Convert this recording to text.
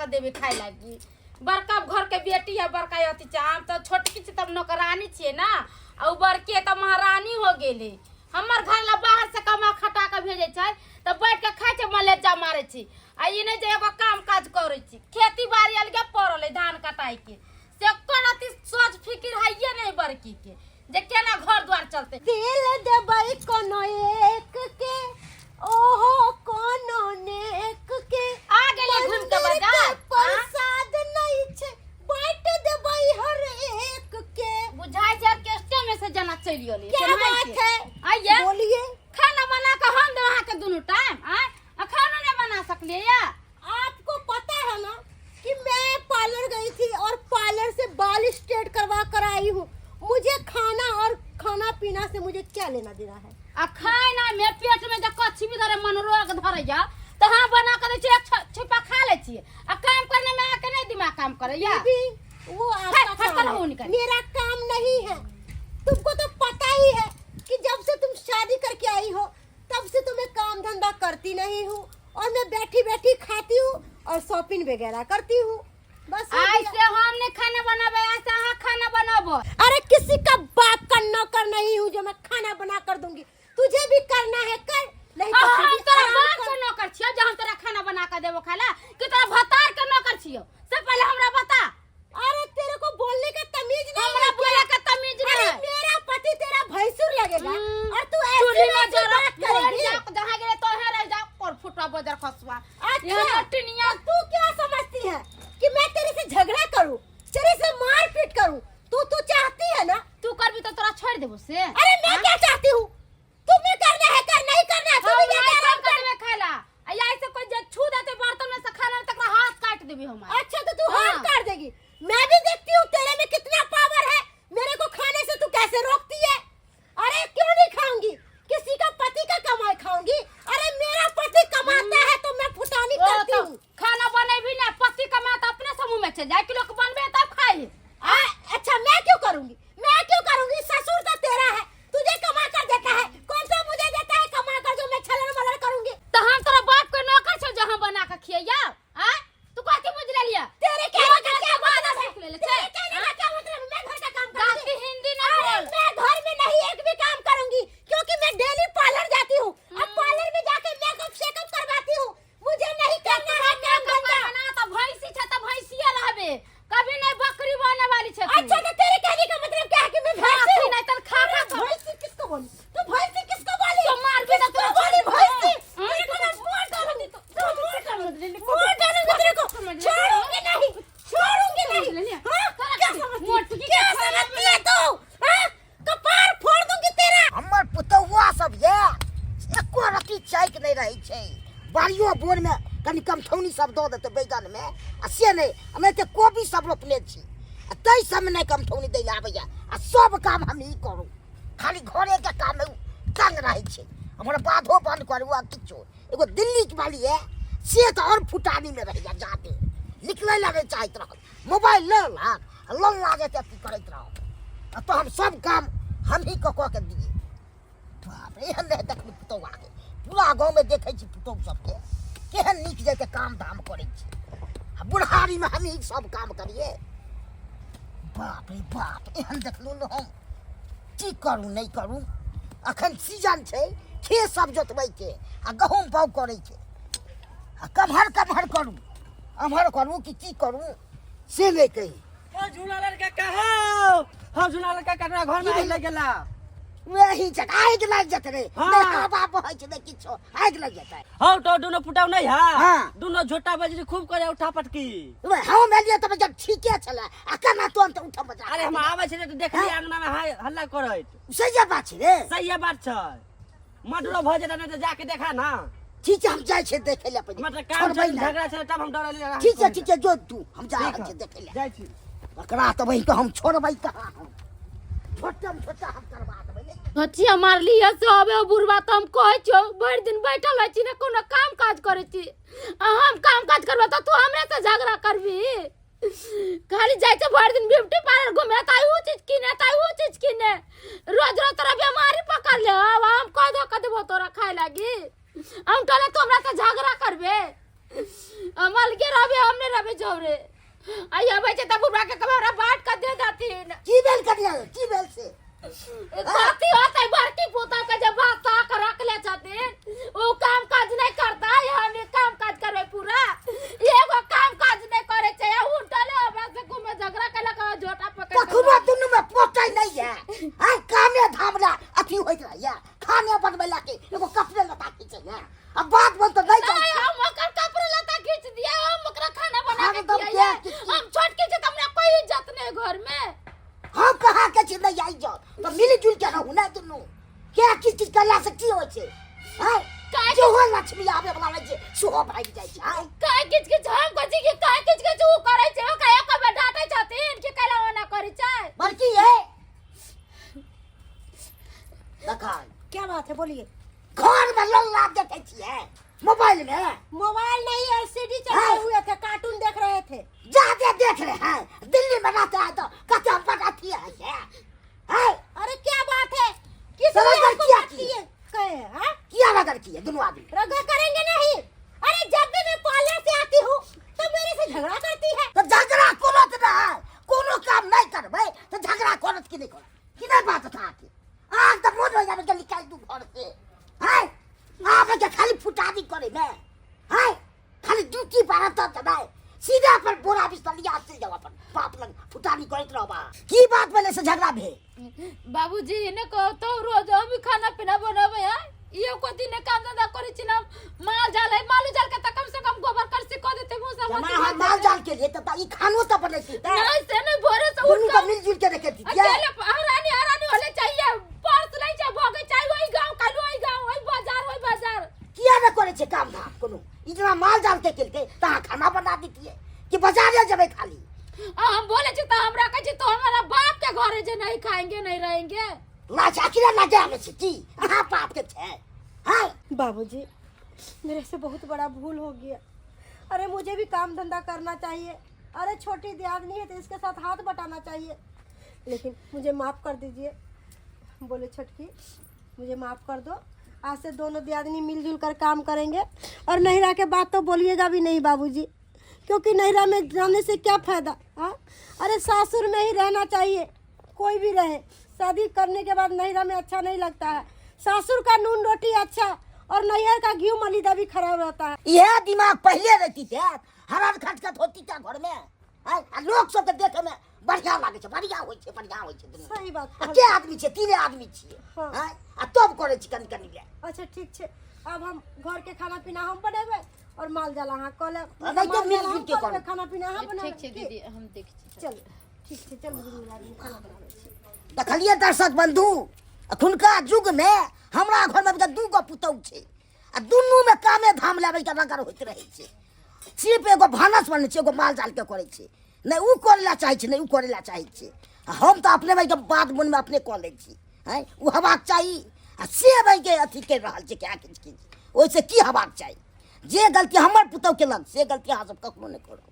के देबै खाय लागी। बड़का घर के बेटी है, बड़का अथी छै, हम तऽ छोटकी छी, तब नौकरानी छियै ने, आ उ बड़की है तऽ महारानी हो गेलै। हमर घर ला बाहर से कमा खटा के भेजै छै तऽ बैठ के खाइ छै, मलेजा मारै छी, आ ई नहि जे एगो काम काज करै छी। खेती बाड़ी अलगे पड़ल है, धान कटाइ के से कोन अथी सोच फिकिर हइये नहि बड़की के जे केना घर द्वार चलते। दिल देबै कोनो एक के, ओहो कोनो नेक के। आ गेलै घुमि के मंदिर के बाजार आ? प्रसाद नहीं छै, बांट देबै हर एक के। बुझाइ छै ऑर्केस्ट्रा में से जना चलि गेलै। क्या बात है? आइए। बोलिए। खाना बना के हम देब अहाँके दुनू टाइम, आँय? आ खाना नहि बना सकलियै या? आपको पता है ना कि मैं पार्लर गई थी और पार्लर से बाल स्ट्रेट करवा कर आई हूँ। मुझे खाना और खाना पीना से मुझे क्या लेना देना है? आ खाना में पेट में जब कच्छी भी धरे मन रोग धरैया तऽ हम बना के दै छियै, एक छिपा खा लै छियै, आ काम करने में अहाँके नहि दिमाग काम करैया। दीदी, वो आपका हट, हट काम कर है। निकल। मेरा काम नहीं है। तुमको तो पता ही है कि जब से तुम शादी करके आई हो तब से तो मैं काम धंधा करती नहीं हूँ और मैं बैठी बैठी खाती हूँ और शॉपिंग वगैरह करती हूँ, बस हो आइ गया। से हम नहीं खाना बनाबे, आइ से अहाँ खाना बनाबो। अरे किसी का बाप का नौकर नहीं हूँ जो मैं खाना बना कर दूंगी। तुझे भी करना है कर, नहीं तो अहाँ तू हम भी तोरा आराम बाप कर। के नौकर छियौ जे हम तोरा खाना बना के देबो खाला, कि तोरा भतार के नौकर छियौ? से पहले हमरा बता। अरे तेरे को बोलने का तमीज नहीं हमरा है क्या? बोले के तमीज अरे नहीं। मेरा पति तेरा भैंसुर लगेगा और तू ऐसी चूल्ही में वैसी जरा बात करेगी? जाओ, जहाँ गेले तो है रह जाओ और फुटवा बजर खसुआ। अच्छा। यहाँ टिनिया। तो तू क्या समझती है कि मैं तेरे से झगड़ा करूं, तेरे से मारपीट करूं? तू तो चाहती है ना? तू करबी तो तोरा छोड़ देबो से। अरे मैं क्या चाहती हूँ? तुम्हें करना है कर, नहीं करना है तू हम भी नहीं जाके आराम कर देबे खाला। आ ऐसे कोई जे छू देते बर्तन में से खाना तकरा हाथ काट देबी हम। अच्छा तो तू हाथ हाँ। काट देगी, मैं भी देखती हूँ तेरे में कितना पावर है। मेरे को खाने से तू कैसे रोकती है? अरे क्यों नहीं खाऊंगी? किसी का पति का कमाई खाऊंगी? अरे मेरा पति कमाता है तो मैं फुटानी ओ करती तो हूँ। खाना बनेबी ना, पति कमाता अपने समूह में चल जाए कि लोग बनबे तब खाई। अच्छा मैं क्यों करूंगी? मैं क्यों करूंगी? ससुर तो तेरा है, तुझे कमा कर देता है, कौन सा मुझे देता है कमा कर जो मैं छलन मलन करूंगी? तो हम तोरा बाप के नौकर छौ जो हम बना के खियैया? आ तू कथी बुझ लेलिया? तेरे कहने का रोज क्या रोज मतलब है? सीख लेले छै। तेरे कहने का क्या मतलब है? मैं घर का काम करूंगी। जाति हिंदी ना अरे बोल। मैं घर में नहीं एक भी काम करूंगी, क्योंकि मैं डेली पार्लर जाती हूँ। अब पार्लर में जाके मेकअप शेकअप करवाती हूँ। मुझे नहीं करना है काम धंधा। ना तो भैंसी छै तो भैंसिए रहबे, कभी नहीं बकरी बने वाली छै तू। अच्छा तो तेरे कहने का मतलब क्या है कि मैं भैंसी खाती हूँ? नहीं तन खा खा अरे के। भैंसी किसको बोली तू? भैंसी किसको बोली? तो मार भी किसको तोरा। बोली भैंसी? हाँ? तेरे को मैं मार डालूंगी, मार डालूंगी, मार डालूंगी तेरे को। छोड़ूंगी नहीं, छोड़ूंगी नहीं। हाँ? क्या समझती है? क्या समझती है तू? हाँ? कपार फोड़ दूंगी तेरा। हमर पुतौआ सब ये एको रत्ती चैक नहि रहै छै। बाड़ियो बोनमे कनि कमठौनी सब दऽ देतै बैगनमे आ से नहि, आ नहि तऽ कोबी सब रोपने छी आ ताहि सबमे नहि कमठौनी दै लए आबैया, आ सब काम हमही करू, खाली घरेके काममे ओ तंग रहै छै। हमर बाधो बन्द करू आ किछो। एगो दिल्लीके वाली है से तऽ आओर फुटानीमे रहैया, जादे निकलै लए नहि चाहैत रहल, मोबाइल लऽ लेलक आ लऽ लागैत अथी करैत रहल, आ तऽ हम सब काम हमही कऽ कऽ के दियै। बाप रे, एहन नहि देखलहुँ पुतौआके, पूरा गाँवमे देखै छी पुतहु सबके केहन नीक जकाँ काम धाम करै छै, आ बुढ़ारीमे हमही सब काम करियै। बाप रे बाप, एहन देखलहुँ ने हम। की करू नहि करू, अखन सीजन छै खेत सब जोतबैके आ गहूँम बाउग करैके, आ कम्हर कम्हर करू, एम्हर करू कि की करू से नहि कही। ओ झूला लड़का कहाँ? हो झूला लड़का ककरा घर में आगि लग गेला? वही जगह आगि लागि जेतै रे। हाँ। नहि हवा बहै छै, नहि किछो, आगि लागि जेतै। हौ तो दुनो पुटाउ नहीं है। हाँ। दुनो झोटा बजरी खूब करे उठा पटकी। वे हम एलियै तब जब ठीके छलै, आ केना तुरंत उठा बजा? अरे हम आबै छलियै तऽ देखलियै अंगना में हाय हल्ला करैत। सही बात छै रे। सही बात छै। मर्डरो भऽ जेतै, नहि तऽ जाके देखा ना। ठीक छै, हम जाइ छियै देखै लए पहिले। मतलब काम छोड़बै छै, नहि। झगड़ा छै तब हम डरलियै। ठीक छै, ठीक छै, जो तू, हम जा ठीक रहल छियै है। देखै लए। जाइ छी। एकरा तऽ बहिन के हम छोड़बै कहाँ, हम छोटम छोटा हम करवा देबै नहि। सोचिया मारली है सब है बुढ़वा, तो हम कहै छियौ भरि दिन बैठल रहै छी ने कोनो काम काज करै छी, आ हम काम काज करबै तऽ तू हमरे से झगड़ा करबी? खाली जाइ छै भरि दिन ब्यूटी पार्लर घूमे, तऽ ऊ चीज किने तऽ ऊ चीज किने, रोज रोज तोरा बीमारी पकड़ ले। अब हम कह दो कह देबो तोरा खाय लागी, हम कहले तू हमरा से झगड़ा करबे? हम अलगे रहबे, हम नहीं रहबे। रे। आई अबै छै तऽ बुढ़वा के कमरा बांट के दे देथिन। की भेल कनिया, की भेल से? कथी होतै, बड़की पुतहु के जे बात ताक रखले छथिन ओ काम काज नहि करतै, हम ई काम काज करबै पूरा। एगो काम काज नहि करै छै, आ उल्टले हमरा से घूमे झगड़ा केलक आ झोटा पकड़ के। कखनो दुनू में पोटै नहीं है आय, कामे धाम ला अथी होइत रहैया, खाने बनबै ला के एगो कपड़े लत्ता खींचै है, आ बात बोल तऽ नहीं नहीं, जाइ छै। हम ओकर कपड़ा लत्ता खींच दिए, हम ओकरा खाना बना के एकदम खियाइए। क्या कि- हम छोटकी छी तऽ हमरा कोई इज्जत नहीं घर में। हम कहाँ के छी नहीं आई जाओ तऽ मिली जुल के रहू ना दुनू, क्या किछ किछ करला से की होइ छै आय? काहे? जेहो लक्ष्मी आबे वाला रहै छै सेहो भागि जाइ छै आय। काय किछ किछ हम कहै छी कि काय किछ किछ उ करै छै, ओकरा एक बेर डांटै छथिन कि कैला ओना करै छै। बड़की है देखा। क्या बात है, बोलिए। घर में लल्ला देखे छियै मोबाइल में? मोबाइल नहीं, एलसीडी चलाए हाँ। हुए थे, कार्टून देख रहे थे। ज्यादा देख रहे हैं, दिल्ली में रहते हैं तो कते बड़ अथी है ये। हैं? अरे क्या बात है, किस समझ लिए गए आपको क्या बात किए? किए कहे हैं, हाँ? किया रगड़ किए दोनों आदमी? रगड़ करेंगे नहीं। अरे जब भी मैं पार्लर से आती हूँ तो मेरे से झगड़ा करती है। तो झगड़ा करत ना है, कोनो काम नहीं करबै तो झगड़ा करत कि नहीं करत कि नहीं? बात था के आज तो मोन हो जाबे के निकाल दू घर से हैं, आबे के खाली फुटानी करे में हैं, खाली ड्यूटी पर रहता त नहीं, सीधा पर बोरा बिस्तर लिया चल जाओ अपन बाप लग फुटानी करैत रहबा। की बात भेलै से झगड़ा भेल? बाबूजी ने कहो तो रोज हम ही खाना पीना बनावे हैं, इहो को दिन काम धंधा करै छी ना, माल जाल है, माल जाल के त कम से कम गोबर करसी क देते मुंह से। जमा हम माल जाल के लिए तो ई खानो तो बनै छी नहीं से नहीं, भोरे से उठ दुनू के के मिलजुल के रखे छी। अकेले हरानी हरानी होले चाहिए, पर्स नहीं चाहिए, भगे चाहिए वही गांव, कालू वही गांव, वही बाजार वही बाजार। किया ने करै छै काम धाम कोनो? ई जेना माल जाल के केलकै तऽ अहाँ खाना बना दितियै कि बाजारे जेबै खाली? आ हम बोले छी त हमरा कहै छी तो हमारा बाप के घरे जे नहीं खाएंगे नहीं रहेंगे। लाज अकेले लगे आबै छै की अहाँ बाप के छै हैं? बाबूजी मेरे से बहुत बड़ा भूल हो गया। अरे मुझे भी काम धंधा करना चाहिए, अरे छोटी दियादनी है तो इसके साथ हाथ बटाना चाहिए, लेकिन मुझे माफ़ कर दीजिए। बोले छोटकी मुझे माफ़ कर दो, आज से दोनों दियादनी मिलजुल कर काम करेंगे। और नैहरा के बात तो बोलिएगा भी नहीं बाबूजी, क्योंकि नैहरा में जाने से क्या फ़ायदा। हाँ, अरे सासुर में ही रहना चाहिए, कोई भी रहे शादी करने के बाद नैहरा में अच्छा नहीं लगता है। सासुर का नून रोटी अच्छा और नैहर का घी मलिदा भी खराब रहता है। इएह दिमाग पहिले रहती थे, हरर खटखट होती क्या घर में आँय? आ लोक सबके देखे में बढ़िया लागै छै, बढ़िया होइ छै, बढ़िया होइ छै दुनू। सही बात। आ के आदमी छै? तीने आदमी छियै। हाँ। आँय? आ तब करै छी कनि कनि ले। अच्छा ठीक छै, अब हम घर के खाना पीना हम बनेबै और माल जाल अहाँ कऽ लेब। नहीं तो माल जाल मिलजुल हम के कऽ लेबै, करब। खाना पीना अहाँ बनेबै। ठीक छै दीदी, हम देख छी। चल ठीक छै, चल दुनू आदमी खाना बनाबै छी। देखलियै दर्शक बंधु, अखुनका युग में हमरा घर में दू गो पुतहु छै आ दुनू में कामे धाम लेबै के रगड़ होइत रहै छै। सिर्फ एगो भानस बनै छै, एगो माल जाल के करै छै, नहि उ करै लए चाहै छै, नहि उ करै लए चाहै छै। आ हम तऽ अपने भाइके बात मोनमे अपने कऽ लै छी। आँय, ओ हेबाक चाही आ से भाइके अथी करि रहल छै क्या किछु किछु, ओहिसँ की हेबाक चाही? जे गलती हमर पुतहु केलक से गलती अहाँ सब कखनो नहि करब।